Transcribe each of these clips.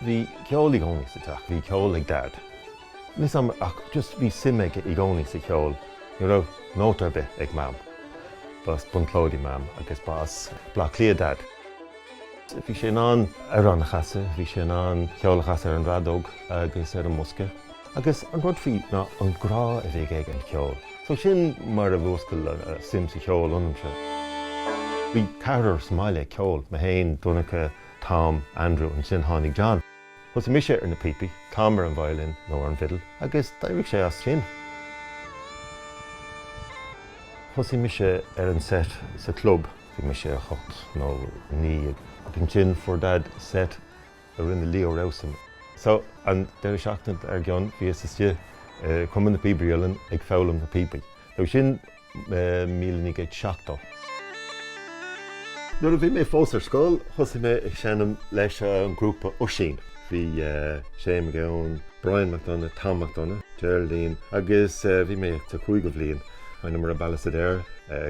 Bhí ceol i gcónaí sa teach, bhí ceol ag Dad. Níl 'fhios a'm ach just bhí suim aige i gcónaí sa cheol. Ní raibh nóta ar bith ag Mam. Ba as Bunclody Mam agus ba as Baile Átha Cliath Dad. Bhí sé in ann amhrán a chasadh, bhí sé in ann ceol a chasadh ar an bhfeadóg agus ar an mbosca. Agus an rud faoi ná an grá a bhí aige don cheol. So sin mar a mhúscail an suim sa cheol ionamsa. Bhí ceathrar sa mbaile ag ceol, mé féin, Donncha, Tom, Andrew, ansin tháinig John. Thosaigh mise ar na píopaí, Tom ar an violin nó ar an bhfidil agus d'éirigh sé as sin. Thosaigh mise ar an set sa chlub, bhí mise 8 nó 9 agus ansin fuair Dad set a rinne Leo Rowsome. So an deireadh seachtaine dár gcionn bhíos istigh i Cumann na bPíobairí Uilleann ag foghlaim na píopaí. So sin 1970. Nuair a bhí mé fós ar scoil, thosaigh mé ag seinm leis an ngrúpa Oisín. Bhí Shane MacGowan, Brian McDonagh, Tom McDonagh, Geraldine agus bhí mé sa chúigiú bhliain. Sheinneamar i Ballysadare,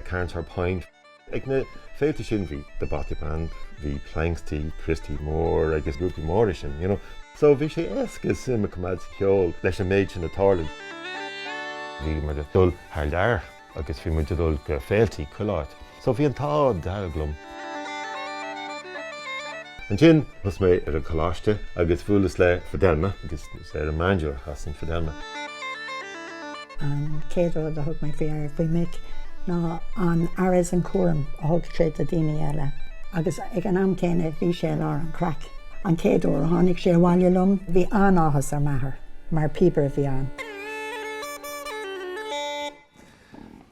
Carnsore Point. Ag na féilte sin bhí The Bothy Band, bhí Planxty, Christy Moore agus grúpaí móra sin, you know. So bhí sé éasca suim a choimeád sa cheol leis an méid sin ag tarlú. Bhí muid ag dul thar lear agus bhí muid ag dul go féiltí chuile áit. So bhí an t-ádh dearg liom. Ansin thosaigh mé ar an choláiste agus bhuaileas le Fidelma agus is ar an mbanjo a chasann Fidelma. An chéad rud a thug mé faoi deara faoi Mick ná an aire is an cúram a thug sé do daoine eile agus ag an am céanna bhí sé i lár an craic. An chéad uair a tháinig sé abhaile liom bhí an-áthas ar m'athair mar píobaire a bhí ann.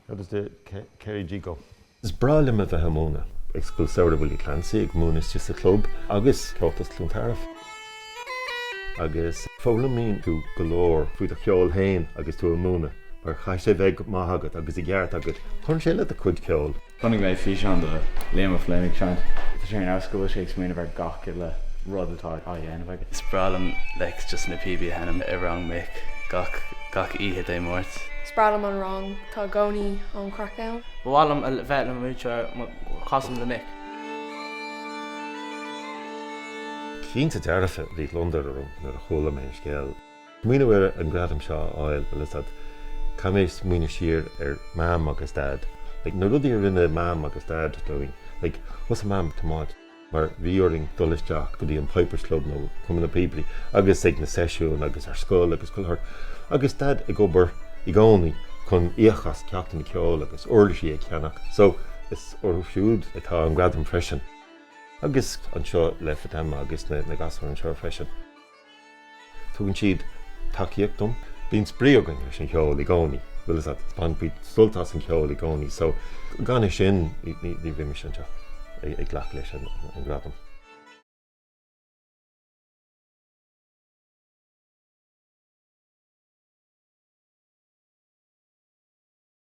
How does the Kerry G go? Is breá liom a bheith ag múineadh. Ag Scoil Samhraidh Willie Clancy, ag múineadh istigh sa chlub agus Comhaltas Chluain Tarbh. Agus foghlaimíonn tú go leor faoi do cheol féin agus tú ag múineadh, mar caithfidh sé bheith go maith agat agus i gceart agat. Cuireann sé le do chuid ceoil. Chonaic mé físeán de Liam Ó Floinn ag seinnt. Tá sé ar nós go bhfuil sé ag smaoineamh ar gach uile rud atá á dhéanamh aige. Is breá liom like just na píobaí a sheinm i rang Mick gach gach oíche Dé Máirt. Is breá liom an rang, tá i gcónaí an-chraic ann. Ba mhaith liom a bheith i mo mhúinteoir má chasaim le Mick. Cinnte dearfa bhí gliondar orm nuair a chuala mé an scéal. Smaoineamh ar an gradam seo a fháil, bhfuil fhios agat, caithfidh mé smaoineamh siar ar Mam agus Dad. Like na rudaí a rinne Mam agus Dad dúinn, like thosaigh Mam ag tiomáint. mar bhí orainn dul isteach go dtí an Pipers Club nó Cumann na bPíobairí agus ag na seisiúin agus ar scoil agus chuile shórt agus Dad ag obair i gcónaí chun íoc as ceachtanna ceoil agus uirlisí a cheannach so is orthu siúd atá an gradam freisin. Agus anseo le Fidelma agus na gasúir anseo freisin. Tugann siad tacaíocht dom. Bíonn spraoi againn leis an cheol i gcónaí, bhfuil fhios agat, baineann muid sult as an cheol i gcónaí so gan é sin ní bheimis anseo ag glacadh leis an gradam.